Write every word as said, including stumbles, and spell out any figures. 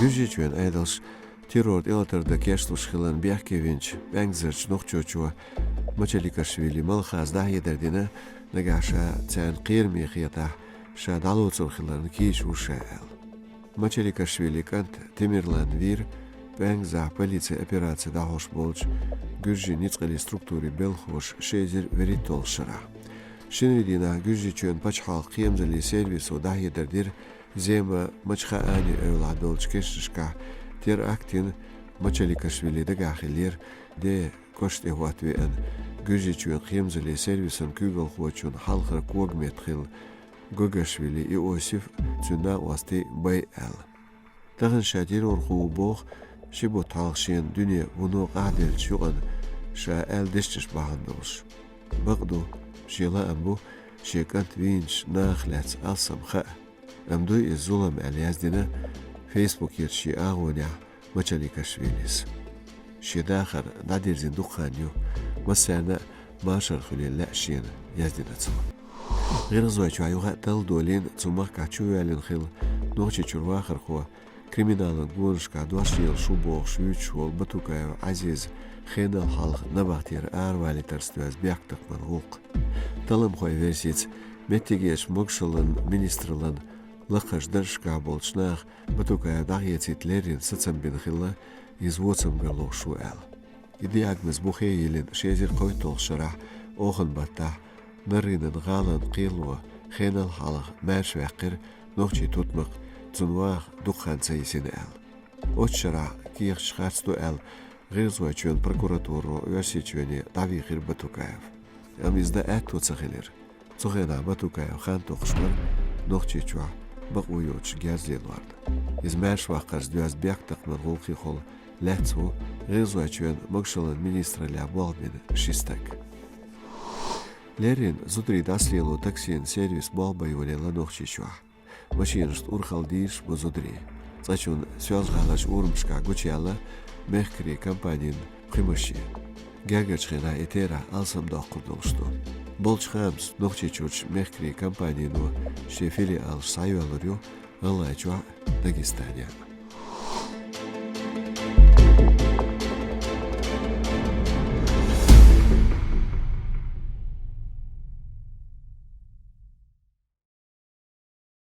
Гуьржийчоьнан Ӏедалша террор тӀелатар дан кечлуш хиларна бехке винчу пӀаьнгзарчу нохчочо Мачаликашвили Малхаза дӀахьедар дина, нагахь ша царна кхераме хетахь, ша дӀалоцур хиларна кийча ву ша аьлла. Мачаликашвили кӀант Темирлан вийра пӀаьнгзахь полицин операци дӀахьош болчу гуьржийн ницкъаллин структурийн белхахоша ши эзар вуьрхӀитталгӀачу шарахь. Шинарин дийнахь Гуьржийчоьнан пачхьалкхан кхерамзаллин сервисо дӀахьедар дира, Зема Мачхаани эвлахь долчу кешнашкахь теракт йина Мачаликашвили дагахь хиллера, ден кошна тӀе хӀотта веана, Гуьржийчоьнан кхерамзаллин сервисан куьйгалхочун хьалхара когаметта хилла Гогашвили Иосиф, цуьнан накъостий бай аьлла. Тахана ша террорхо ву боху, ши бутт хьалха шена дуьне вуно къахьделлачу юкъана ша аьлла дешнаш бахьана долуш. Бакъ ду, шен лаам бу, шен кӀант вийначу нахах лаьцна алсам хаа. Амма дуй иза зулам аьлла яздина Фейсбукерчу шен агӀонехь Мачаликашвилис. Шен дахар дӀадирзина дукха хан ю, массарна а машар хуьлийла лаьа шена, яздина цо. ГӀиргӀазойчохь юха а талла долийна, цу махкахь чувоьллина хилла Нохчийчуьра вахархо, криминалан гонашкахь дош лелаш ву бохуш вуьйцуш волу Батукаев Ӏазиз хенал хьалха набахтера аравалийтарца доьзна бехктакхаман гӀуллакх. Талламхойн версица, меттигерчу могушаллин министраллин лакхарчу даржашкахь болчу наха Батукаев дӀахецийта леррина сацам бина хилла, иза воцамгар лохуш ву аьлла. И диагноз бухе йиллина ши эзар кхойтталгӀачу шарахь, оханан баттахь, Наринан гӀалин кхело хенал хьалха маьрша ваьккхира нохчийн тутмакх, цунна ваха дукха хан ца йисина аьлла. Оцу шарахь кехаташ харц ду аьлла, ГӀиргӀазойчоьнан прокуратуро Оьрсийчоьне дӀавийхира Батукаев. Амма иза дан аьтто ца хилира. Цу хенахь Батукаев хан токхуш бара Нохчийчохь бакъо йоцуш герз лелорна. Иза маьрша ваккхарца доьзна бехктакхаман гӀуллакхехула лаьцна ву ГӀиргӀазойчоьнан могушаллин министраллехь болх бина ши стаг. Леррина зударий дӀасалело таксин сервис болх бан йолаелла Нохчийчохь. Машинашна урхалла дийраш бу зударий. Цкъачунна Соьлжа-ГӀаларчу урамашкахь гучуяьлла мехкарийн компанин пхи машен. Гергарчу хенахь и терахь алсамдоккхур долуш ду. Болчу хаамца, Нохчийчуьрчу мехкарийн компанино шен филиалаш схьайоьллур ю ГӀалгӀайчохь а, Дагестанехь а.